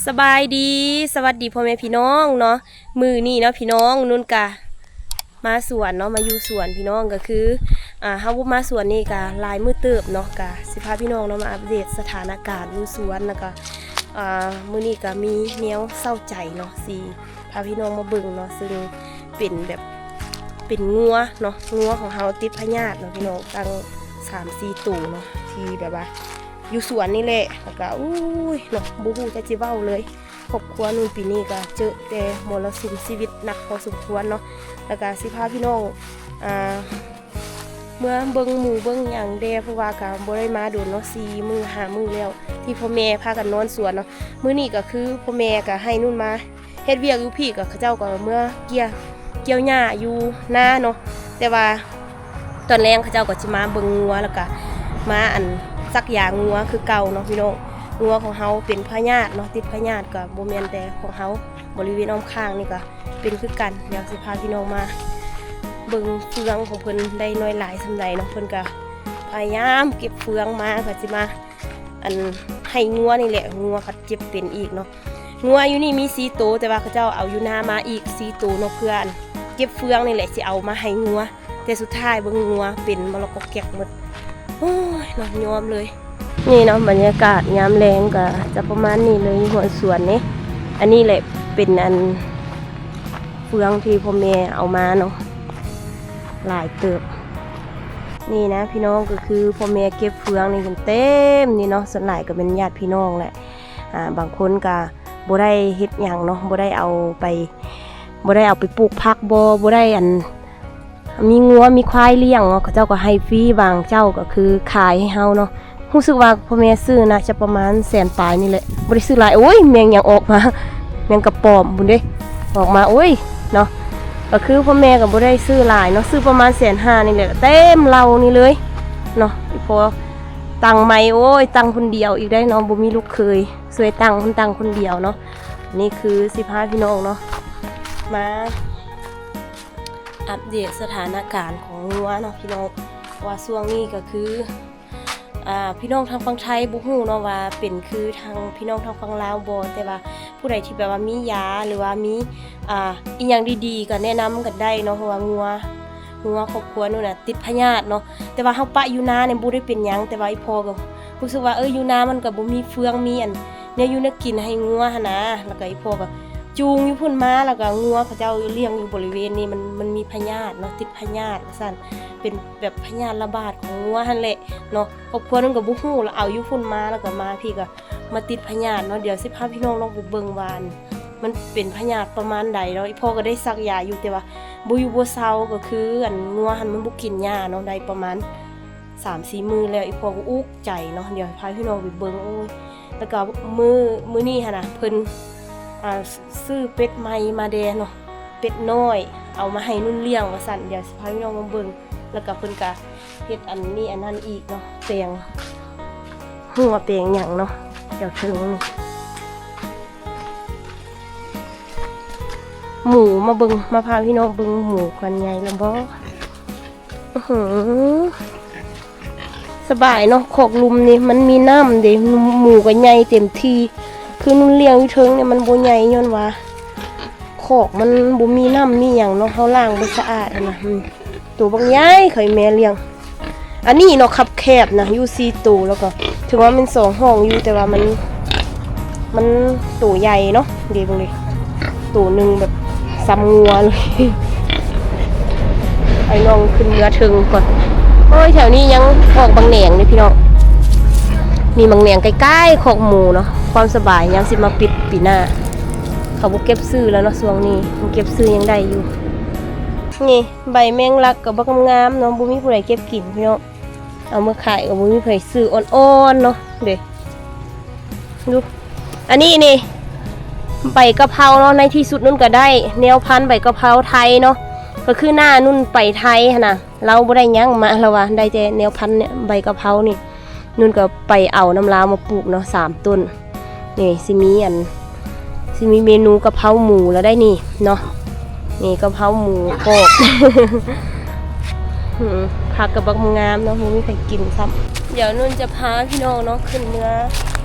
ສະບາຍດີ ສະຫວັດດີພໍ່ແມ່ພີ່ນ້ອງເນາະ. ມື້ນີ້ເນາະພີ່ນ້ອງ ນຸ່ນກະມາສວນເນາະ ມາຢູ່ສວນພີ່ນ້ອງ. ກະຄື ອ່າ ເຮົາບໍ່ມາສວນນີ້ກະຫຼາຍມື້ເຕີບເນາະ. ກະຊິພາພີ່ນ້ອງເນາະ ມາອັບເດດສະຖານະການຢູ່ສວນ ແລ້ວກະ ອ່າ ມື້ນີ້ກະມີແນວເສົ້າໃຈເນາະ ຊິພາພີ່ນ້ອງມາເບິ່ງເນາະ. ຊຶ່ງເປັນແບບ ເປັນງົວເນາະ ງົວຂອງເຮົາຕິດພະຍາດເນາະພີ່ນ້ອງ ຕັ້ງສາມສີ່ໂຕເນາະ ທີ່ແບບວ່າ ຢູ່ສວນນີ້ແຫຼະ. ແລ້ວກະ ໂອ້ຍເນາະ ບໍ່ຮູ້ຈັກຊິເວົ້າເລີຍ. ຄອບຄົວນຸ່ນປີນີ້ກະເຈີແຕ່ມໍລະສຸມຊີວິດໜັກພໍສົມຄວນເນາະ. ແລ້ວກະຊິພາພີ່ນ້ອງ ອ່າ ເມືອເບິ່ງໝູເບິ່ງຫຍັງແດ່ ເພາະວ່າກະບໍ່ໄດ້ມາດົນເນາະ ສີ່ມື້ຫ້າມື້ແລ້ວ ທີ່ພໍ່ແມ່ພາກັນນອນສວນເນາະ. ມື້ນີ້ກະຄືພໍ່ແມ່ກະໃຫ້ນຸ່ນມາ ເຮັດວຽກຢູ່ພີ້ ກໍເຂົາເຈົ້າກໍເມືອກ່ຽວ ກ່ຽວຫຍ້າຢູ່ນາເນາະ. ແຕ່ວ່າຕອນແລງເຂົາເຈົ້າກໍຊິມາເບິ່ງງົວ ແລ້ວກໍມາ ອັນ ສັກຢາງົວຄືເກົ່າເນາະພີ່ນ້ອງ. ງົວຂອງເຮົາເປັນພະຍາດເນາະ ຕິດພະຍາດ ກໍບໍ່ແມ່ນແຕ່ຂອງເຮົາ ບໍລິເວນອ້ອມຂ້າງນີ້ກໍເປັນຄືກັນ. ດຽວຊິພາພີ່ນ້ອງມາເບິ່ງເຟືອງຂອງເພິ່ນໄດ້ໜ້ອຍຫຼາຍສ່ຳໃດເນາະ. ເພິ່ນກໍພະຍາຍາມເກັບເຟືອງມາ ກໍຊິມາ ອັນ ໃຫ້ງົວນີ້ແຫຼະ ງົວເຂົາເຈັບເປັນອີກເນາະ. ງົວຢູ່ນີ້ມີສີ່ໂຕ ແຕ່ວ່າເຂົາເຈົ້າເອົາຢູ່ນາມາອີກສີ່ໂຕເນາະ ເພື່ອ ອັນ ເກັບເຟືອງນີ້ແຫຼະ ຊິເອົາມາໃຫ້ງົວ. ແຕ່ສຸດທ້າຍເບິ່ງງົວເປັນມໍລະກອກແກກໝົດ. ໂອ້ຍເນາະ ຍອມເລີຍ. ນີ້ເນາະ ບັນຍາກາດຍາມແລງກໍຈະປະມານນີ້ເລີຍ ຢູ່ຫົວສວນນີ້. ອັນນີ້ແຫຼະເປັນ ອັນ ເຟືອງທີ່ພໍ່ແມ່ເອົາມາເນາະ ຫຼາຍເຕີບ. ນີ້ນະພີ່ນ້ອງ ກໍຄືພໍ່ແມ່ເກັບເຟືອງນີ້ເຕັມນີ້ເນາະ. ສ່ວນຫຼາຍກໍແມ່ນຍາດພີ່ນ້ອງແຫຼະ ອ່າ ບາງຄົນກໍບໍ່ໄດ້ເຮັດຫຍັງເນາະ ບໍ່ໄດ້ເອົາໄປ ບໍ່ໄດ້ເອົາໄປປູກຜັກ ບໍ່ ບໍ່ໄດ້ ອັນ ມີງົວມີຄວາຍລ້ຽງເນາະ ເຂົາເຈົ້າກໍໃຫ້ຟຣີ. ບາງເຈົ້າກໍຄືຂາຍໃຫ້ເຮົາເນາະ. ຮູ້ສຶກວ່າພໍ່ແມ່ຊື້ໜ້າຈະປະມານແສນປາຍນີ້ແຫຼະ ບໍ່ໄດ້ຊື້ຫຼາຍ. ໂອ້ຍ ແມງຫຍັງອອກມາ ແມງກະປອມພຸ້ນເດ້ ອອກມາ ໂອ້ຍເນາະ. ກໍຄືພໍ່ແມ່ກໍບໍ່ໄດ້ຊື້ຫຼາຍເນາະ ຊື້ປະມານແສນຫ້ານີ້ແຫຼະ ເຕັມເລົານີ້ເລີຍເນາະ. ອີ່ພໍ່ຕັ້ງໃໝ່ ໂອ້ຍ ຕັ້ງຄົນດຽວອີກໄດ໋ເນາະ ບໍ່ມີລູກເຂີຍຊ່ວຍຕັ້ງ ເພິ່ນຕັ້ງຄົນດຽວເນາະ. ນີ້ຄືຊິພາພີ່ນ້ອງເນາະ ມາອັບເດດສະຖານະການຂອງງົວເນາະພີ່ນ້ອງ ວ່າຊ່ວງນີ້ກໍຄື ອ່າ ພີ່ນ້ອງທາງຝັ່ງໄທບໍ່ຮູ້ເນາະວ່າເປັນຄືທາງພີ່ນ້ອງທາງຝັ່ງລາວບໍ່ ແຕ່ວ່າຜູ້ໃດທີ່ແບບວ່າມີຢາ ຫຼືວ່າມີ ອ່າ ອີ່ຫຍັງດີໆ ກໍແນະນຳກັນໄດ້ເນາະ. ເພາະວ່າງົວ ງົວຄອບຄົວນັ້ນນະຕິດພະຍາດເນາະ ແຕ່ວ່າເຮົາປະຢູ່ນານີ້ບໍ່ໄດ້ເປັນຫຍັງ ແຕ່ວ່າອີ່ພໍ່ກໍຮູ້ສຶກວ່າ ເອີ ຢູ່ນາມັນກໍບໍ່ມີເຟືອງ ມີອັນ ແນວຢູ່ແນວກິນໃຫ້ງົວຫັ້ນນະ. ແລ້ວກໍອີ່ພໍ່ກໍຈູງຢູ່ພຸ້ນມາ ແລ້ວກໍງົວເຂົາເຈົ້າລ້ຽງຢູ່ບໍລິເວນນີ້ ມັນ ມັນມີພະຍາດເນາະ ຕິດພະຍາດວ່າຊັ້ນ ເປັນແບບພະຍາດລະບາດຂອງງົວຫັ້ນແຫຼະເນາະ. ຄອບຄົວນັ້ນກໍບໍ່ຮູ້ ລະເອົາຢູ່ພຸ້ນມາ ແລ້ວກໍມາພີ້ກໍມາຕິດພະຍາດເນາະ. ດຽວຊິພາພີ່ນ້ອງລອງໄປເບິ່ງວ່າ ອັນ ມັນເປັນພະຍາດປະມານໃດເນາະ. ອີ່ພໍ່ກໍໄດ້ສັກຢາຢູ່ ແຕ່ວ່າບໍ່ຢູ່ບໍ່ເຊົາ ກໍຄື ອັນ ງົວຫັ້ນມັນບໍ່ກິນຫຍ້າເນາະ ໄດ້ປະມານ ສາມສີ່ມື້ແລ້ວ. ອີ່ພໍ່ກໍອຸກໃຈເນາະ. ດຽວໃຫ້ພາພີ່ນ້ອງໄປເບິ່ງ. ໂອ້ຍ ແລ້ວກໍມື້ ມື້ນີ້ຫັ້ນນະ ເພິ່ນ ອ່າ ຊື້ເປັດໃໝ່ມາແດ່ເນາະ ເປັດນ້ອຍ ເອົາມາໃຫ້ນຸ່ນລ້ຽງວ່າຊັ້ນ. ດຽວຊິພາພີ່ນ້ອງມາເບິ່ງ. ແລ້ວກໍເພິ່ນກໍເຮັດອັນນີ້ອັນນັ້ນອີກເນາະ ແປງຮົ້ວແປງຫຍັງເນາະ. ດຽວເທິງນີ້ ໝູ ມາເບິ່ງ ມາພາພີ່ນ້ອງເບິ່ງໝູກ່ອນ ໃຫຍ່ແລ້ວບໍ່? ອື ສະບາຍເນາະ ຄອກລຸ່ມນີ້ມັນມີນ້ຳເດ້ ໝູກໍໃຫຍ່ເຕັມທີ່. ຄືນຸ່ນລ້ຽງຢູ່ເທິງນີ້ມັນບໍ່ໃຫຍ່ ຍ້ອນວ່າຄອກມັນບໍ່ມີນ້ຳມີຫຍັງເນາະ ເຮົາລ້າງບໍ່ສະອາດຫັ້ນນະ. ອື ໂຕບັກໃຫຍ່ ຂ້ອຍແມ່ລ້ຽງ. ອັນນີ້ເນາະ ຄັບແຄບນະ ຢູ່ສີ່ໂຕ ແລ້ວກໍ ເຖິງວ່າແມ່ນສອງຫ້ອງຢູ່ ແຕ່ວ່າມັນ ມັນໂຕໃຫຍ່ເນາະ. ເດ້ເບິ່ງເດ້ ໂຕໜຶ່ງແບບສ່ຳງົວເລີຍ. ໃຫ້ນ້ອງຂຶ້ນເມືອເທິງກ່ອນ. ໂອ້ຍ ແຖວນີ້ຍັງອອກບັກແໜງເດ້ພີ່ນ້ອງ ມີບັກແໜງໃກ້ໆຄອກໝູເນາະ. ຄວາມສະບາຍຍາມຊິມາປິດປີໜ້າ ເຂົາບໍ່ເກັບຊື້ແລ້ວເນາະ ຊ່ວງນີ້ ບໍ່ເກັບຊື້ຍັງໄດ້ຢູ່. ນີ້ ໃບແມງລັກກໍບັກງາມເນາະ ບໍ່ມີຜູ້ໃດເກັບກິນພີ່ນ້ອງ ເອົາມາຂາຍກໍບໍ່ມີໃຜຊື້ ອ່ອນໆເນາະ. ເດ້ ດູ ອັນນີ້ນີ້ ໃບກະເພົາເນາະ ໃນທີ່ສຸດນຸ່ນກໍໄດ້ແນວພັນໃບກະເພົາໄທເນາະ. ກໍຄືໜ້ານຸ່ນໄປໄທຫັ້ນນະ ລາວບໍ່ໄດ້ຫຍັງມາ ລາວວ່າໄດ້ແຕ່ແນວພັນ ໃບກະເພົານີ້ ນຸ່ນກໍໄປເອົານຳລາວມາປູກເນາະ ສາມຕົ້ນ. ນີ້ຊິມີອັນ ຊິມີເມນູກະເພົາໝູແລ້ວໄດ໋ນີ້ເນາະ. ນີ້ກະເພົາໝູກອບ ອື ຜັກກະບັກງາມເນາະ ບໍ່ມີໃຜກິນຊ້ຳ. ດຽວນຸ່ນຈະພາພີ່ນ້ອງເນາະ ຂຶ້ນເມືອ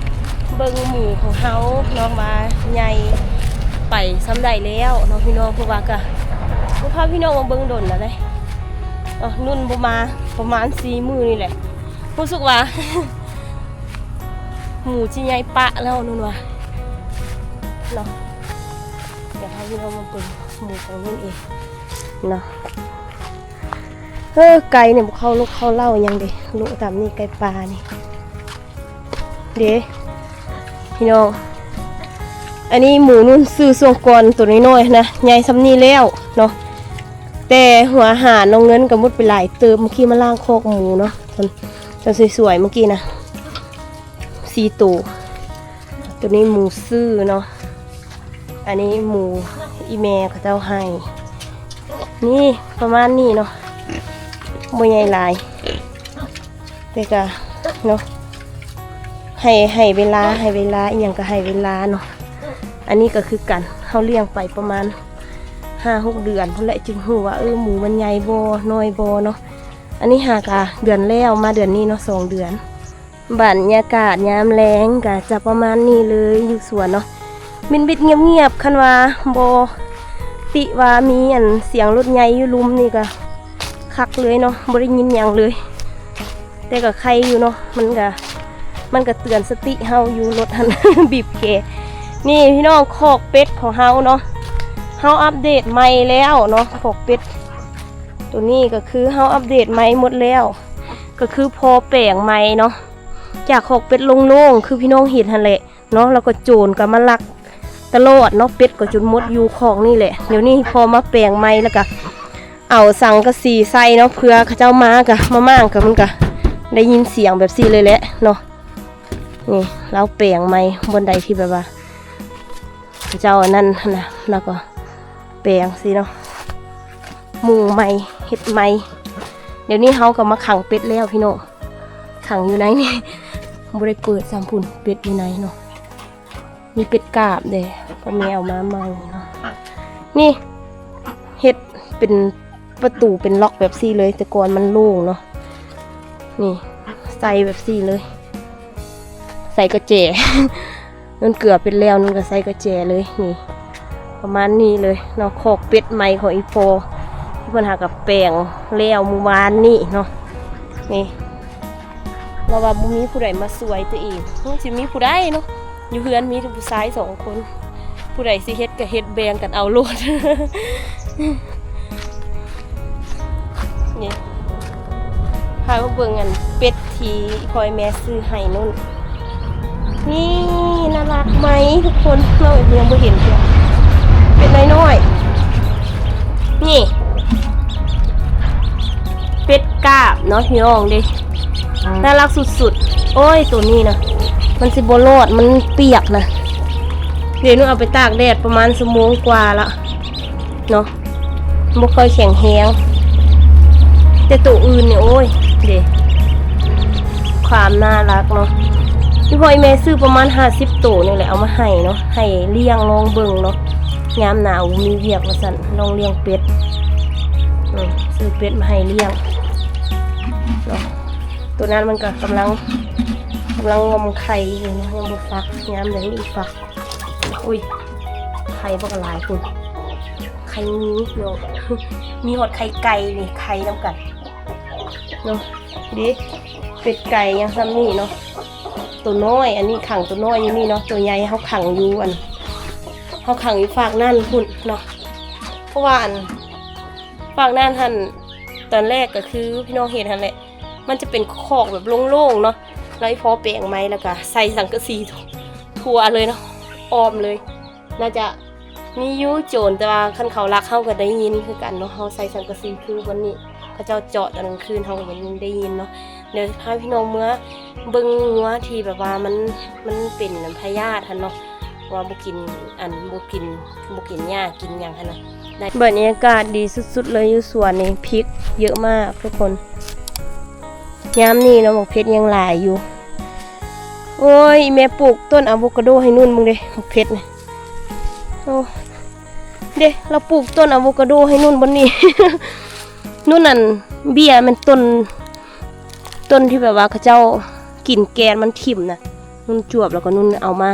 ເບິ່ງໝູຂອງເຮົາເນາະ ວ່າໃຫຍ່ໄປສ່ຳໃດແລ້ວເນາະພີ່ນ້ອງ. ເພາະວ່າກະບໍ່ພາພີ່ນ້ອງມາເບິ່ງດົນແລ້ວເດ້ເນາະ, ນຸ່ນບໍ່ມາປະມານສີ່ມື້ນີ້ແຫຼະ. ຮູ້ສຶກວ່າ ໝູຊິໃຫຍ່ປະແລ້ວນຸ່ນວ່າເນາະ. ດຽວພາພີ່ນ້ອງມາເບິ່ງໝູຂອງນຸ່ນເອງເນາະ. ເອີ ໄກ່ນີ້ບໍ່ເຂົ້າລົກເຂົ້າເລົ້າຫຍັງເດ້ ເລາະຕາມນີ້ ໄກ່ປ່ານີ້ເດ້ພີ່ນ້ອງ. ອັນນີ້ໝູນຸ່ນຊື້ຊ່ວງກ່ອນໂຕນ້ອຍໆນະ ໃຫຍ່ສ່ຳນີ້ແລ້ວເນາະ, ແຕ່ຫົວອາຫານນ້ອງເງິນກໍໝົດໄປຫຼາຍເຕີບ. ມື້ກີ້ມາລ້າງຄອກໝູເນາະ ຕົນ ຕົນສວຍໆມື້ກີ້ນະ ສີ່ໂຕ. ໂຕນີ້ໝູຊື້ເນາະ, ອັນນີ້ໝູອີ່ແມ່ເຂົາເຈົ້າໃຫ້. ນີ້ປະມານນີ້ເນາະ, ບໍ່ໃຫຍ່ຫຼາຍ ແຕ່ກະເນາະ ໃຫ້ ໃຫ້ເວລາ ໃຫ້ເວລາ ອີ່ຫຍັງກໍໃຫ້ເວລາເນາະ. ອັນນີ້ກໍຄືກັນ ເຮົາລ້ຽງໄປປະມານຫ້າຫົກເດືອນພຸ້ນແຫຼະ ຈຶ່ງຮູ້ວ່າ ເອີ ໝູມັນໃຫຍ່ບໍ່ ນ້ອຍບໍ່ເນາະ. ອັນນີ້ຫາກະເດືອນແລ້ວ ມາເດືອນນີ້ເນາະ ສອງເດືອນ. ບັນຍາກາດຍາມແລງກະຈະປະມານນີ້ເລີຍ ຢູ່ສວນເນາະ ມິດໆງຽບໆ. ຄັນວ່າບໍ່ຕິວ່າມີອັນສຽງລົດໃຫຍ່ຢູ່ລຸ່ມນີ້ກະຄັກເລີຍເນາະ ບໍ່ໄດ້ຍິນຫຍັງເລີຍ. ແຕ່ກະໄຄຢູ່ເນາະ ມັນກະ ມັນກະເຕືອນສະຕິເຮົາຢູ່ ລົດຫັ້ນ ບີບແກ. ນີ້ພີ່ນ້ອງ ຄອກເປັດຂອງເຮົາເນາະ ເຮົາອັບເດດໃໝ່ແລ້ວເນາະ ຄອກເປັດ. ໂຕນີ້ກໍຄືເຮົາອັບເດດໃໝ່ໝົດແລ້ວ ກໍຄືພໍແປງໃໝ່ເນາະ ຈາກຄອກເປັດໂລ່ງໆ ຄືພີ່ນ້ອງເຫັນຫັ້ນແຫຼະເນາະ, ແລ້ວກໍໂຈນກໍມາລັກຕະຫຼອດເນາະ. ເປັດກໍຈົນໝົດຢູ່ຄອກນີ້ແຫຼະ. ດຽວນີ້ພໍມາແປງໃໝ່ ແລ້ວກໍເອົາສັງກະສີໃສ່ເນາະ ເພື່ອເຂົາເຈົ້າມາກະ ມາມ້າງກະ ມັນກະໄດ້ຍິນສຽງແບບຊີ້ເລີຍແຫຼະເນາະ. ນີ້ລາວແປງໃໝ່ ບ່ອນໃດທີ່ແບບວ່າເຂົາເຈົ້າອັນນັ້ນຫັ້ນນະ ລາວກໍແປງຊີ້ເນາະ. ມຸງໃໝ່ ເຮັດໃໝ່. ດຽວນີ້ເຮົາກໍມາຂັງເປັດແລ້ວພີ່ນ້ອງ, ຂັງຢູ່ໃນນີ້ ບໍ່ໄດ້ເປີດຊ້ຳພຸ້ນ. ເປັດຢູ່ໃນເນາະ, ມີເປັດກາບເດ້ ພໍ່ແມ່ເອົາມາໃໝ່ເນາະ. ນີ້ເຮັດເປັນປະຕູເປັນລັອກແບບຊີ້ເລີຍ, ແຕ່ກ່ອນມັນໂລ່ງເນາະ. ນີ້ໃສ່ແບບຊີ້ເລີຍ ໃສ່ກະແຈ. ນັ້ນເກືອເປັດແລ້ວ ນັ້ນກໍໃສ່ກະແຈເລີຍ. ນີ້ປະມານນີ້ເລີຍເນາະ ຄອກເປັດໃໝ່ຂອງອີ່ພໍ່ ເພິ່ນຫາກະແປງແລ້ວມື້ວານນີ້ເນາະ. ນີ້ລາວວ່າບໍ່ມີຜູ້ໃດມາຊ່ວຍຕົວເອງ ມັນຊິມີຜູ້ໃດເນາະ, ຢູ່ເຮືອນມີແຕ່ຜູ້ຊາຍສອງຄົນ ຜູ້ໃດຊິເຮັດກໍເຮັດແບ່ງກັນເອົາໂລດ. ນີ້ ພາມາເບິ່ງອັນເປັດທີ່ພໍ່ແມ່ຊື້ໃຫ້ນຸ່ນ. ນີ້ໜ້າລັກໄໝທຸກຄົນ, ເຮົາຍັງບໍ່ເຫັນເທື່ອ. ເປັດນ້ອຍໆ ນີ້ ເປັດກາບເນາະພີ່ນ້ອງເດ້. ໜ້າລັກສຸດໆ. ໂອ້ຍ ໂຕນີ້ນະ ມັນຊິບໍ່ລອດ ມັນປຽກນະ. ເດ ນຸ່ນເອົາໄປຕາກແດດປະມານຊົ່ວໂມງກວ່າລະເນາະ, ບໍ່ຄ່ອຍແຂງແຮງ. ແຕ່ໂຕອື່ນນີ້ ໂອ້ຍ ເດ ຄວາມໜ້າລັກເນາະ. ອີ່ພໍ່ອີ່ແມ່ຊື້ປະມານຫ້າສິບໂຕນີ້ແຫຼະ ເອົາມາໃຫ້ເນາະ, ໃຫ້ລ້ຽງລອງເບິ່ງເນາະ. ຍາມໜາວບໍ່ມີວຽກວ່າຊັ້ນ ລອງລ້ຽງເປັດ. ອື ຊື້ເປັດມາໃຫ້ລ້ຽງເນາະ. ໂຕນັ້ນມັນກໍກຳລັງ ກຳລັງງອມໄຂ່ຢູ່ເນາະ, ຍັງບໍ່ຟັກ, ຍາມໃດມັນຊິຟັກ. ອຸ້ຍ ໄຂ່ບັກຫຼາຍພຸ້ນ, ໄຂ່ໝູເນາະ, ມີຮອດໄຂ່ໄກ່ນີ້ ໄຂ່ນຳກັນເນາະ. ເດ້ ເປັດໄກ່ຍັງສ່ຳນີ້ເນາະ, ໂຕນ້ອຍ ອັນນີ້ຂັງໂຕນ້ອຍຢູ່ນີ້ເນາະ, ໂຕໃຫຍ່ເຮົາຂັງຢູ່ ອັນ ເຮົາຂັງຢູ່ຟາກນັ້ນພຸ້ນເນາະ. ເພາະວ່າ ອັນ ຟາກນັ້ນຫັ້ນ ຕອນແລກກໍຄືພີ່ນ້ອງເຫັນຫັ້ນແຫຼະ, ມັນຈະເປັນຄອກແບບໂລ່ງໆເນາະ, ແລ້ວອີ່ພໍ່ແປງໃໝ່ ແລ້ວກໍໃສ່ສັງກະສີທົ່ວເລີຍເນາະ, ອ້ອມເລີຍ. ໜ້າຈະມີຢູ່ໂຈນ, ແຕ່ວ່າຄັນເຂົາລັກເຮົາກໍໄດ້ຍິນຄືກັນເນາະ, ເຮົາໃສ່ສັງກະສີຄືວັນນີ້ ເຂົາເຈົ້າເຈາະຕອນກາງຄືນ ເຮົາກໍຍັງໄດ້ຍິນເນາະ. ດຽວພາພີ່ນ້ອງເມືອເບິ່ງງົວທີ່ແບບວ່າມັນ ມັນເປັນພະຍາດຫັ້ນເນາະ, ວ່າບໍ່ກິນ ອັນ ບໍ່ກິນ ບໍ່ກິນຫຍ້າກິນຫຍັງຫັ້ນນະ. ບັນຍາກາດດີສຸດໆເລີຍຢູ່ສວນນີ້, ພິກເຍອະມາກທຸກຄົນ. ຍາມນີ້ເນາະ ໝາກເຜັດຍັງຫຼາຍຢູ່. ໂອ້ຍ ແມ່ປູກຕົ້ນອາໂວກາໂດໃຫ້ນຸ່ນເບິ່ງເດ້, ໝາກເຜັດນີ້. ໂອ້ ເດ້ ລາວປູກຕົ້ນອາໂວກາໂດໃຫ້ນຸ່ນບ່ອນນີ້. ນຸ່ນ ອັນ ເບ້ຍແມ່ນຕົ້ນ ຕົ້ນທີ່ແບບວ່າເຂົາເຈົ້າກິນແກ່ນມັນຖິ້ມນະ. ນຸ່ນຈວບ ແລ້ວກໍນຸ່ນເອົາມາ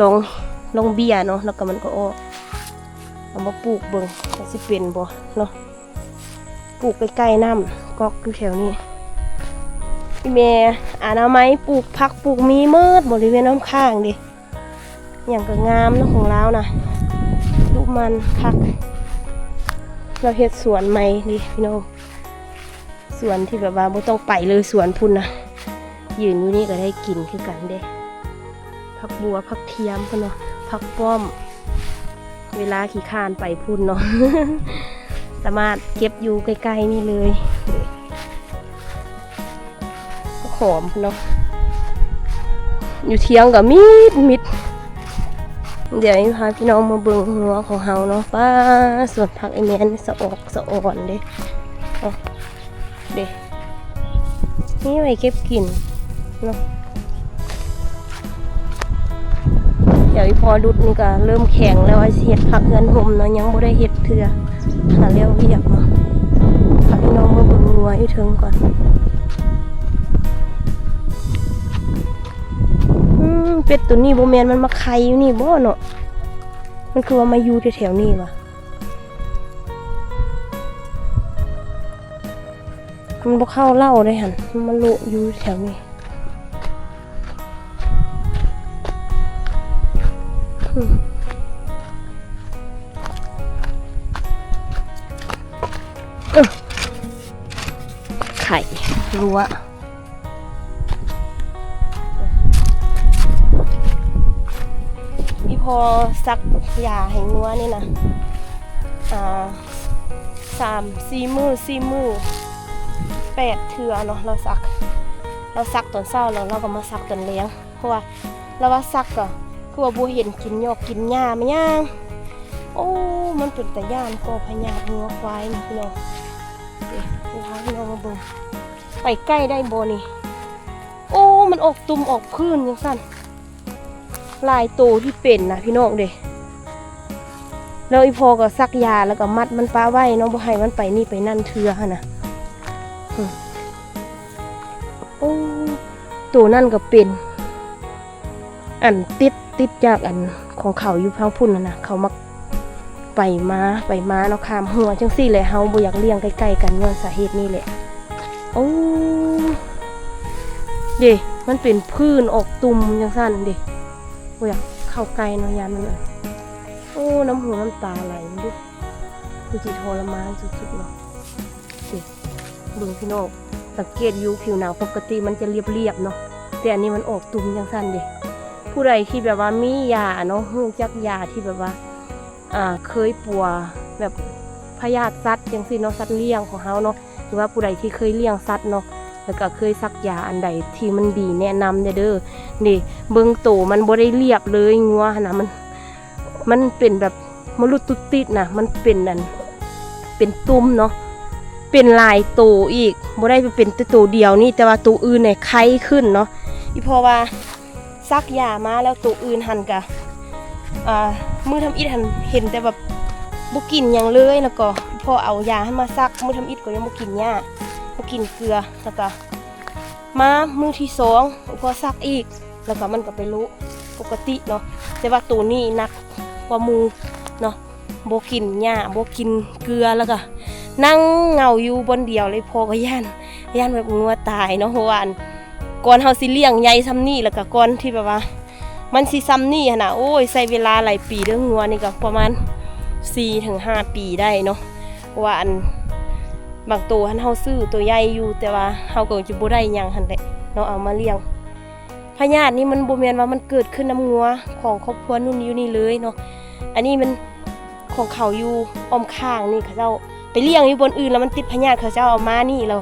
ລອງ ລອງເບ້ຍເນາະ ແລ້ວກໍມັນກໍອອກ ເອົາມາປູກເບິ່ງວ່າຊິເປັນບໍ່ເນາະ. ປູກໃກ້ໆນ້ຳກອກຢູ່ແຖວນີ້. ອີ່ແມ່ອະນາໄມ ປູກຜັກປູກມີໝົດບໍລິເວນອ້ອມຂ້າງເດ້. ຫຍັງກໍງາມເນາະຂອງລາວນະ ດຸໝັ່ນຄັກ. ລາວເຮັດສວນໃໝ່ເດ້ພີ່ນ້ອງ ສວນທີ່ແບບວ່າບໍ່ຕ້ອງໄປເລີຍ ສວນພຸ້ນນະ ຢືນຢູ່ນີ້ກໍໄດ້ກິນຄືກັນເດ້. ຜັກບົວ ຜັກທຽມເພິ່ນເນາະ ຜັກປ້ອມ ເວລາຂີ້ຄ້ານໄປພຸ້ນເນາະ ສາມາດເກັບຢູ່ໃກ້ໆນີ້ເລີຍ. ຫອມເນາະ ຢູ່ທຽງກໍມິດໆ. ດຽວພາພີ່ນ້ອງມາເບິ່ງງົວຂອງເຮົາເນາະ. ປ້າ ສວນຜັກອີ່ແມ່ນສະອອກສະອອນເດ້ ເດ້ ມີໄວ້ເກັບກິນເນາະ. ດຽວອີ່ພໍ່ດຸດນີ້ກໍເລີ່ມແຂງແລ້ວ ວ່າຊິເຮັດຜັກເຮືອນຮົ່ມເນາະ ຍັງບໍ່ໄດ້ເຮັດເທື່ອ ຫາແລ້ວວຽກເນາະ. ພາພີ່ນ້ອງມາເບິ່ງງົວຢູ່ເທິງກ່ອນ. ອືມ ເປັດໂຕນີ້ບໍ່ແມ່ນມັນມາໄຂ່ຢູ່ນີ້ບໍ່ເນາະ ມັນຄືວ່າມາຢູ່ແຖວໆນີ້ຫວາ. ມັນບໍ່ເຂົ້າເລົ້າເດ້ຫັ້ນ ມັນມາໂລະຢູ່ແຖວນີ້. ອືມ ເອີ ໄຂ່ ຮົ່ວ. ອີ່ພໍ່ສັກຢາໃຫ້ງົວນີ້ນະ ອ່າ ສາມສີ່ມື້ ສີ່ມື້ ແປດເທື່ອເນາະ ລາວສັກ ລາວສັກຕອນເຊົ້າ ແລ້ວລາວກໍມາສັກຕອນແລງ ເພາະວ່າລາວວ່າສັກກໍຄືວ່າບໍ່ເຫັນກິນຫຍ້ອກກິນຫຍ້າມາຫຍັງ. ໂອ້ ມັນເປັນຕາຢ້ານກໍພະຍາດງົວຄວາຍນີ້ພີ່ນ້ອງ. ເດ້ ພາພີ່ນ້ອງມາເບິ່ງ ໄປໃກ້ໄດ້ບໍ່ນີ້? ໂອ້ ມັນອອກຕຸ່ມອອກຜື່ນຈັ່ງຊັ້ນ ຫຼາຍໂຕທີ່ເປັນນະພີ່ນ້ອງເດ້. ແລ້ວອີ່ພໍ່ກໍສັກຢາ ແລ້ວກໍມັດມັນປະໄວ້ເນາະ ບໍ່ໃຫ້ມັນໄປນີ້ໄປນັ້ນເທື່ອຫັ້ນນະ. ອືມ ໂອ້ ໂຕນັ້ນກໍເປັນ ອັນຕິດ ຕິດຈາກອັນຂອງເຂົາຢູ່ທາງພຸ້ນຫັ້ນນະ ເຂົາມັກໄປມາ ໄປມາເນາະ ຂ້າມຮົ້ວຈັ່ງຊີ້ແຫຼະ. ເຮົາບໍ່ຢາກລ້ຽງໃກ້ໆກັນຍ້ອນສາເຫດນີ້ແຫຼະ. ໂອ້ ເດ້ ມັນເປັນຜື່ນອອກຕຸ່ມຈັ່ງຊັ້ນເດ້ ບໍ່ຢາກເຂົ້າໃກ້ເນາະ ຢ້ານມັນ ໂອ້ ນ້ຳຫູນ້ຳຕາໄຫຼເດ້ ຄືຊິທໍລະມານສຸດໆເນາະ. ເບິ່ງພີ່ນ້ອງ ສັງເກດຢູ່ ຜິວໜັງປົກກະຕິມັນຈະລຽບໆເນາະ ແຕ່ອັນນີ້ມັນອອກຕຸ່ມຈັ່ງຊັ້ນເດ້. ຜູ້ໃດທີ່ແບບວ່າມີຢາເນາະ ຮູ້ຈັກຢາທີ່ແບບວ່າ ອ່າ ເຄີຍປົວແບບພະຍາດສັດຈັ່ງຊີ້ເນາະ ສັດລ້ຽງຂອງເຮົາເນາະ ຫຼືວ່າຜູ້ໃດທີ່ເຄີຍລ້ຽງສັດເນາະ ແລ້ວກໍເຄີຍສັກຢາອັນໃດທີ່ມັນດີແນະນຳແດ່ເດີ. ນີ້ ເບິ່ງໂຕມັນບໍ່ໄດ້ລຽບເລີຍ ງົວຫັ້ນນະ ມັນ ມັນເປັນແບບມະລຸດຕຸດຕິດນະ ມັນເປັນອັນ ເປັນຕຸ່ມເນາະ ເປັນຫຼາຍໂຕອີກ ບໍ່ໄດ້ເປັນແຕ່ໂຕດຽວນີ້ ແຕ່ວ່າໂຕອື່ນນີ້ໄຄຂຶ້ນເນາະ. ອີ່ພໍ່ວ່າສັກຢາມາແລ້ວໂຕອື່ນຫັ້ນກະ ອ່າ ມື້ທຳອິດຫັ້ນເຫັນແຕ່ແບບບໍ່ກິນຫຍັງເລີຍ ແລ້ວກໍພໍເອົາຢາຫັ້ນມາສັກ ມື້ທຳອິດກໍຍັງບໍ່ກິນຫຍ້າ ບໍ່ກິນເກືອ ແລ້ວກໍມາມື້ທີສອງ ພໍສັກອີກ ແລ້ວກໍມັນກໍໄປໂລະປົກກະຕິເນາະ ແຕ່ວ່າໂຕນີ້ໜັກກວ່າໝູ່ເນາະ ບໍ່ກິນຫຍ້າ ບໍ່ກິນເກືອ ແລ້ວກໍນັ່ງເຫງົາຢູ່ບ່ອນດຽວເລີຍ. ພໍ່ກໍຢ້ານ ຢ້ານແບບງົວຕາຍເນາະ ເພາະວ່າອັນ ກ່ອນເຮົາຊິລ້ຽງໃຫຍ່ຊ່ຳນີ້ ແລ້ວກໍກ່ອນທີ່ແບບວ່າມັນຊິຊ່ຳນີ້ຫັ້ນນະ ໂອ້ຍ ໃຊ້ເວລາຫຼາຍປີເດີ ງົວນີ້ກໍປະມານສີ່ເຖິງຫ້າປີໄດ້ເນາະ ເພາະວ່າອັນ ບາງໂຕຫັ້ນເຮົາຊື້ໂຕໃຫຍ່ຢູ່ ແຕ່ວ່າເຮົາກໍຈະບໍ່ໄດ້ຫຍັງຫັ້ນແຫຼະເນາະ ເອົາມາລ້ຽງ. ພະຍາດນີ້ມັນບໍ່ແມ່ນວ່າມັນເກີດຂຶ້ນນຳງົວຂອງຄອບຄົວນຸ່ນຢູ່ນີ້ເລີຍເນາະ ອັນນີ້ມັນຂອງເຂົາຢູ່ອ້ອມຂ້າງນີ້ ເຂົາເຈົ້າໄປລ້ຽງຢູ່ບ່ອນອື່ນ ແລ້ວມັນຕິດພະຍາດ ເຂົາເຈົ້າເອົາມານີ້ ແລ້ວ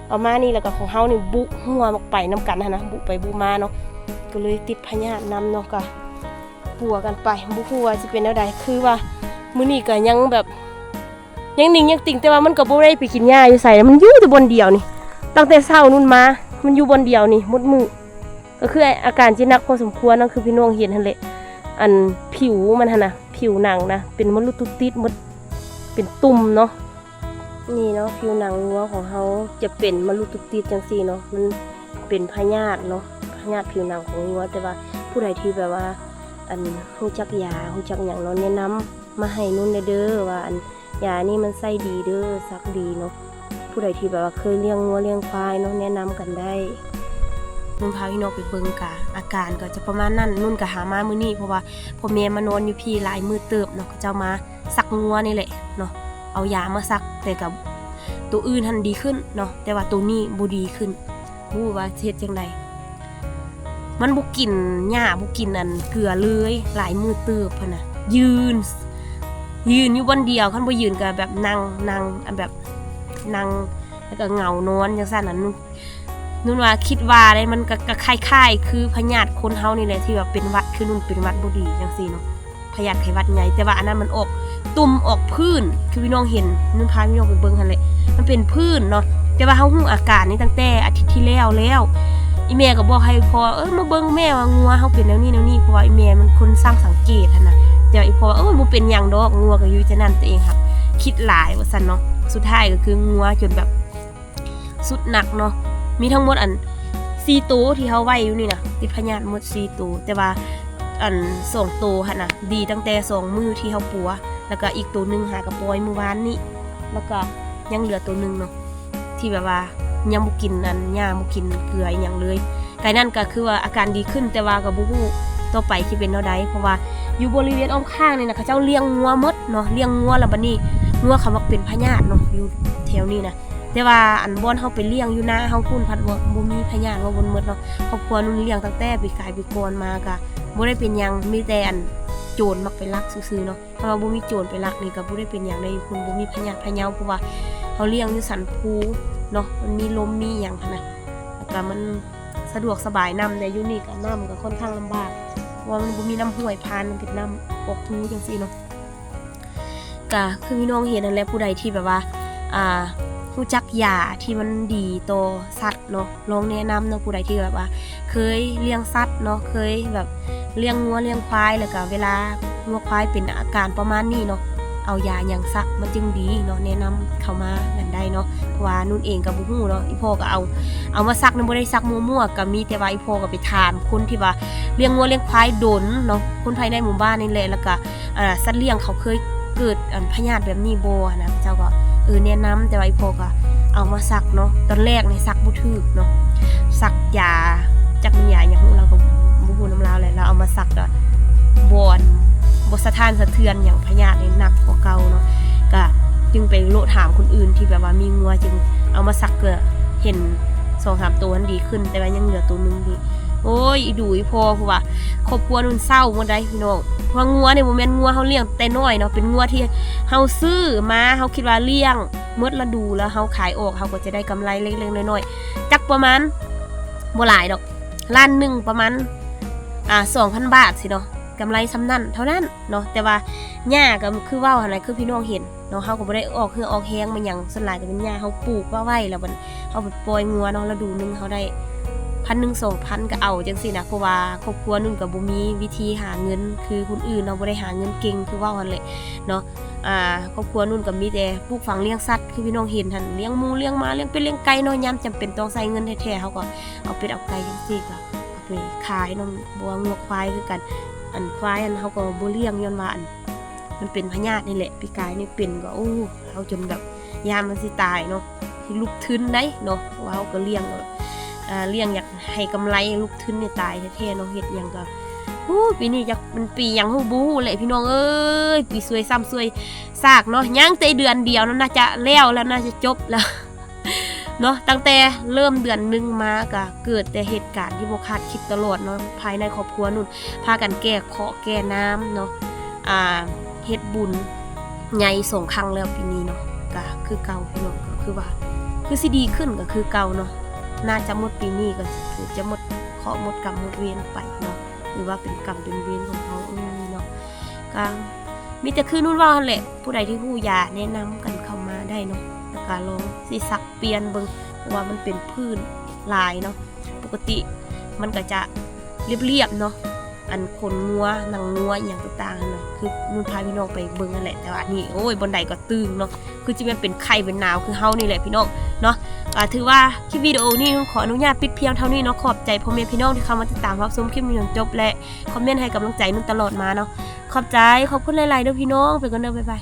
ເອົາມານີ້ ແລ້ວກໍຂອງເຮົານີ້ບຸຮົວໄປນຳກັນຫັ້ນນະ ບຸໄປບຸມາເນາະ ກໍເລີຍຕິດພະຍາດນຳເນາະ ກໍປົວກັນໄປ ບໍ່ຮູ້ວ່າຊິເປັນແນວໃດ. ຄືວ່າມື້ນີ້ກໍຍັງແບບ ຍັງໜິງຍັງຕິ່ງ ແຕ່ວ່າມັນກໍບໍ່ໄດ້ໄປກິນຫຍ້າຢູ່ໃສ ມັນຢູ່ແຕ່ບ່ອນດຽວນີ້ ຕັ້ງແຕ່ເຊົ້ານຸ່ນມາ ມັນຢູ່ບ່ອນດຽວນີ້ໝົດມື້ ກໍຄືອາການຊິໜັກພໍສົມຄວນເນາະ ຄືພີ່ນ້ອງເຫັນຫັ້ນແຫຼະ ອັນຜິວມັນຫັ້ນນະ ຜິວໜັງນະ ເປັນມະລຸດຕຸດຕິດໝົດ ເປັນຕຸ່ມເນາະ. ນີ້ເນາະ ຜິວໜັງງົວຂອງເຮົາຈະເປັນມະລຸດຕຸດຕິດຈັ່ງຊີ້ເນາະ ມັນເປັນພະຍາດເນາະ ພະ ຍາດຜິວໜັງຂອງງົວ. ແຕ່ວ່າຜູ້ໃດທີ່ແບບວ່າ ອັນ ຮູ້ຈັກຢາ ຮູ້ຈັກຫຍັງເນາະ ແນະນຳມາໃຫ້ນຸ່ນແດ່ເດີ ວ່າ ອັນ ຢານີ້ມັນໃຊ້ດີເດີ ສັກດີເນາະ. ຜູ້ໃດທີ່ແບບວ່າເຄີຍລ້ຽງງົວລ້ຽງຄວາຍເນາະ ແນະນຳກັນໄດ້. ນຸ່ນພາພີ່ນ້ອງໄປເບິ່ງກະ ອາການກໍຈະປະມານນັ້ນ. ນຸ່ນກໍຫາມາມື້ນີ້ ເພາະວ່າພໍ່ແມ່ມານອນຢູ່ພີ້ຫຼາຍມື້ເຕີບເນາະ ເຂົາເຈົ້າມາສັກງົວນີ້ແຫຼະເນາະ ເອົາຢາມາສັກ ແຕ່ກໍໂຕອື່ນຫັ້ນດີຂຶ້ນເນາະ ແຕ່ວ່າໂຕນີ້ບໍ່ດີຂຶ້ນ. ບໍ່ຮູ້ວ່າຊິເຮັດຈັ່ງໃດ ມັນບໍ່ກິນຫຍ້າ ບໍ່ກິນອັນເກືອເລີຍ ຫຼາຍມື້ເຕີບຫັ້ນນະ. ຢືນ ຢືນຢູ່ບ່ອນດຽວ ຄັນບໍ່ຢືນກໍແບບນັ່ງ ນັ່ງ ອັນແບບນັ່ງ ແລ້ວກໍເຫງົານອນຈັ່ງຊັ້ນນະ. ນຸ່ນ ນຸ່ນວ່າ ຄິດວ່າໄດ໋ ມັນກໍ ກໍຄ້າຍໆຄືພະຍາດຄົນເຮົານີ້ແຫຼະ ທີ່ວ່າເປັນຫວັດ ຄືນຸ່ນເປັນຫວັດບໍ່ດີຈັ່ງຊີ້ເນາະ. ພະຍາດໄຂ້ຫວັດໃຫຍ່ ແຕ່ວ່າອັນນັ້ນມັນອອກຕຸ່ມອອກຜື່ນ ຄືພີ່ນ້ອງເຫັນ ນຸ່ນພາພີ່ນ້ອງໄປເບິ່ງຫັ້ນແຫຼະ ມັນເປັນຜື່ນເນາະ. ແຕ່ວ່າເຮົາຮູ້ອາການນີ້ຕັ້ງແຕ່ອາທິດທີ່ແລ້ວແລ້ວ ອີ່ແມ່ກໍບອກໃຫ້ພໍ່ວ່າ ເອີ ມາເບິ່ງແມ່ວ່າງົວເຮົາເປັນແນວນີ້ແນວນີ້ ເພາະວ່າອີ່ແມ່ມັນຄົນຊ່າງສັງເກດຫັ້ນນະ. ແຕ່ວ່າອີ່ພໍ່ວ່າ ເອີ ບໍ່ເປັນຫຍັງດອກ ງົວກໍຢູ່ຈັ່ງນັ້ນ ຕົວເອງຫັ້ນຄິດຫຼາຍວ່າຊັ້ນເນາະ. ສຸດທ້າຍກໍຄືງົວຈົນແບບ ສຸດໜັກເນາະ. ມີທັງໝົດອັນສີ່ໂຕທີ່ເຮົາໄວ້ຢູ່ນີ້ນະ ຕິດພະຍາດໝົດສີ່ໂຕ ແຕ່ວ່າອັນສອງໂຕຫັ້ນນະ ດີຕັ້ງແຕ່ສອງມື້ທີ່ເຮົາປົວ ແລ້ວກໍອີກໂຕໜຶ່ງຫາກໍປ່ອຍມື້ວານນີ້ ແລ້ວກໍຍັງເຫຼືອໂຕໜຶ່ງເນາະ ທີ່ແບບວ່າຍັງບໍ່ກິນອັນຫຍ້າ ບໍ່ກິນເກືອອີ່ຫຍັງເລີຍ. ກາຍນັ້ນກໍຄືວ່າອາການດີຂຶ້ນ ແຕ່ວ່າກໍບໍ່ຮູ້ຕໍ່ໄປຊິເປັນແນວໃດ ເພາະວ່າຢູ່ບໍລິເວນອ້ອມຂ້າງນີ້ນະ ເຂົາເຈົ້າລ້ຽງງົວໝົດເນາະ ລ້ຽງງົວ ແລ້ວບັດນີ້ງົວເຂົາມັກເປັນພະຍາດເນາະ ຢູ່ແຖວນີ້ນະ. ແຕ່ວ່າອັນບ່ອນເຮົາໄປລ້ຽງຢູ່ນາເຮົາພຸ້ນ ພັດບໍ່ ບໍ່ມີພະຍາດ ເວົ້າບໍ່ໝົດເນາະ. ຄອບຄົວນຸ່ນລ້ຽງຕັ້ງແຕ່ປີກາຍປີກ່ອນມາກະບໍ່ໄດ້ເປັນຫຍັງ ມີແຕ່ອັນໂຈນມັກໄປລັກຊື່ໆເນາະ. ຖ້າວ່າບໍ່ມີໂຈນໄປລັກນີ້ກະບໍ່ໄດ້ເປັນຫຍັງໃດ ຢູ່ພຸ້ນບໍ່ມີພະຍາດພະເຍົາ ເພາະວ່າເຮົາລ້ຽງຢູ່ສັນພູເນາະ ມັນມີລົມມີຫຍັງຫັ້ນນະ ແລ້ວກະມັນສະດວກສະບາຍນຳ. ແຕ່ຢູ່ນີ້ກະນ້ຳກະຄ່ອນຂ້າງລຳບາກ ເພາະວ່າມັນບໍ່ມີນ້ຳຫ້ວຍຜ່ານ ມັນເປັນນ້ຳອອກຮູຈັ່ງຊີ້ເນາະ. ກະຄືພີ່ນ້ອງເຫັນຫັ້ນແຫຼະ ຜູ້ໃດທີ່ແບບວ່າ ອ່າ ຮູ້ຈັກຢາທີ່ມັນດີຕໍ່ສັດເນາະ ລອງແນະນຳເນາະ. ຜູ້ໃດທີ່ແບບວ່າເຄີຍລ້ຽງສັດເນາະ ເຄີຍແບບລ້ຽງງົວລ້ຽງຄວາຍ ແລ້ວກະເວລາງົວຄວາຍເປັນອາການປະມານນີ້ເນາະ ເອົາຢາຫຍັງສັກມັນຈຶ່ງດີເນາະ ແນະນຳເຂົ້າມາກັນໄດ້ເນາະ. ເພາະວ່ານຸ່ນເອງກະບໍ່ຮູ້ເນາະ ອີ່ພໍ່ກະເອົາ ເອົາມາສັກນະ ບໍ່ໄດ້ສັກມົວໆ ກະມີແຕ່ວ່າອີ່ພໍ່ກະໄປຖາມຄົນທີ່ວ່າລ້ຽງງົວລ້ຽງຄວາຍດົນເນາະ ຄົນພາຍໃນໝູ່ບ້ານນີ້ແຫຼະ ແລ້ວກະ ອ່າ ສັດລ້ຽງເຂົາເຄີຍເກີດ ອັນ ພະຍາດແບບນີ້ບໍ່ຫັ້ນນະ ເຂົາເຈົ້າກໍ ເອີ ແນະນຳ. ແຕ່ວ່າອີ່ພໍ່ກໍເອົາມາສັກເນາະ ຕອນແລກນີ້ສັກບໍ່ຖືກເນາະ ສັກຢາ ຈັກແມ່ນຢາຫຍັງ ເຮົາກໍບໍ່ຮູ້ນຳລາວແຫຼະ ລາວເອົາມາສັກກໍບໍ່ ອັນ ບໍ່ສະທ້ານສະເທືອນຫຍັງ ພະຍາດນີ້ໜັກກວ່າເກົ່າເນາະ. ກໍຈຶ່ງໄປໂລະຖາມຄົນອື່ນທີ່ແບບວ່າມີງົວ ຈຶ່ງເອົາມາສັກ ກໍເຫັນສອງສາມໂຕຫັ້ນດີຂຶ້ນ ແຕ່ວ່າຍັງເຫຼືອໂຕໜຶ່ງນີ້. ໂອ້ຍ ອີດູອີພໍ່ ເພາະວ່າຄອບຄົວນຸ່ນເສົ້າໝົດໄດ໋ພີ່ນ້ອງ ເພາະວ່າງົວນີ້ບໍ່ແມ່ນງົວເຮົາລ້ຽງແຕ່ນ້ອຍເນາະ ເປັນງົວທີ່ເຮົາຊື້ມາ ເຮົາຄິດວ່າລ້ຽງໝົດລະດູ ແລ້ວເຮົາຂາຍອອກ ເຮົາກໍຈະໄດ້ກຳໄລເລັກໆນ້ອຍໆ ຈັກປະມານ ບໍ່ຫຼາຍດອກ ລ້ານໜຶ່ງປະມານ ອ່າ ສອງພັນບາດຊີ້ເນາະ ກຳໄລສ່ຳນັ້ນເທົ່ານັ້ນເນາະ. ແຕ່ວ່າຫຍ້າກໍຄືເວົ້າຫັ້ນແຫຼະ ຄືພີ່ນ້ອງເຫັນ ເນາະ ເຮົາກໍບໍ່ໄດ້ອອກເຫື່ອອອກແຮງມາຫຍັງ ສ່ວນຫຼາຍກໍເປັນຫຍ້າເຮົາປູກໄວ້ ແລ້ວບັດເຮົາໄປປ່ອຍງົວເນາະ ລະດູໜຶ່ງເຮົາໄດ້ພັນໜຶ່ງ ສອງພັນກໍເອົາຈັ່ງຊີ້ນະ. ເພາະວ່າຄອບຄົວນຸ່ນກໍບໍ່ມີວິທີຫາເງິນຄືຄົນອື່ນເນາະ ບໍ່ໄດ້ຫາເງິນເກັ່ງຄືເວົ້າຫັ້ນແຫຼະເນາະ. ອ່າ ຄອບຄົວນຸ່ນກໍມີແຕ່ປູກຝັງລ້ຽງສັດ ຄືພີ່ນ້ອງເຫັນຫັ້ນ ລ້ຽງໝູ ລ້ຽງໝາ ລ້ຽງເປັດ ລ້ຽງໄກ່ເນາະ ຍາມຈຳເປັນຕ້ອງໃຊ້ເງິນແທ້ໆ ເຮົາກໍເອົາເປັດເອົາໄກ່ຈັ່ງຊີ້ກໍເອົາໄປຂາຍເນາະ. ບໍ່ວ່າງົວຄວາຍຄືກັນ ອັນ ຄວາຍຫັ້ນເຮົາກໍບໍ່ລ້ຽງ ຍ້ອນວ່າ ອັນ ມັນເປັນພະຍາດນີ້ແຫຼະ ປີກາຍນີ້ເປັນກໍ ໂອ້ ເຮົາຈົນແບບຢ້ານມັນຊິຕາຍເນາະ ລຸກທຶນໄດ໋ເນາະ ເພາະວ່າເຮົາກໍລ້ຽງ ອ່າ ລ້ຽງຢາກໃຫ້ກຳໄລ ລຸກທຶນນີ້ຕາຍແທ້ໆເນາະ. ເຮັດຫຍັງກໍ ໂອ້ ປີນີ້ຈັກມັນປີຫຍັງ ຮູ້ ບໍ່ຮູ້ແຫຼະພີ່ນ້ອງເອີຍ ປີຊວຍຊ້ຳຊວຍຊາກເນາະ. ຍັງແຕ່ເດືອນດຽວນັ້ນ ໜ້າຈະແລ້ວແລ້ວ ໜ້າຈະຈົບແລ້ວ ເນາະ. ຕັ້ງແຕ່ເລີ່ມເດືອນໜຶ່ງມາກະເກີດແຕ່ເຫດການທີ່ບໍ່ຄາດຄິດຕະຫຼອດເນາະ ພາຍໃນຄອບຄົວນຸ່ນ ພາກັນແກ້ເຄາະແກ້ນາມເນາະ ອ່າ ເຮັດບຸນໃຫຍ່ສອງຄັ້ງແລ້ວປີນີ້ເນາະ. ກະຄືເກົ່າພີ່ນ້ອງ ກໍຄືວ່າ ຄືຊິດີຂຶ້ນກໍຄືເກົ່າເນາະ ໜ້າຈະໝົດປີນີ້ກໍຄືຈະໝົດເຄາະໝົດກຳໝົດເວນໄປເນາະ ຫຼືວ່າເປັນກຳເປັນເວນຂອງເຮົາເອີຍເນາະ. ກະມີແຕ່ຄືນຸ່ນເວົ້າຫັ້ນແຫຼະ ຜູ້ໃດທີ່ຮູ້ຢາແນະນຳກັນເຂົ້າມາໄດ້ເນາະ ແລ້ວກະລອງຊິສັກປ່ຽນເບິ່ງ ເພາະວ່າມັນເປັນຜື່ນຫຼາຍເນາະ. ປົກກະຕິມັນກະຈະລຽບໆເນາະ ອັນຂົນງົວ ໜັງງົວ ອີ່ຫຍັງຕ່າງໆຫັ້ນນະ ຄືນຸ່ນພາພີ່ນ້ອງໄປເບິ່ງຫັ້ນແຫຼະ. ແຕ່ວ່າອັນນີ້ ໂອ້ຍ ບ່ອນໃດກໍຕຶງເນາະ ຄືຊິແມ່ນເປັນໄຂ້ເປັນໜາວຄືເຮົານີ້ແຫຼະພີ່ນ້ອງ ເນາະ. ກໍຖືວ່າຄລິບວິດີໂອນີ້ໜຸ່ງຂໍອະນຸຍາດປິດພຽງເທົ່ານີ້ເນາະ. ຂອບໃຈພໍ່ແມ່ພີ່ນ້ອງທີ່ເຂົ້າມາຕິດຕາມຮັບຊົມຄລິບຈົນຈົບ ແລະ ຄອມເມັນໃຫ້ກຳລັງໃຈໜຶ່ງຕະຫຼອດມາເນາະ. ຂອບໃຈ ຂອບຄຸນຫຼາຍໆເດີ້ພີ່ນ້ອງ. ໄປກ່ອນເດີ້ ບາຍບາຍ.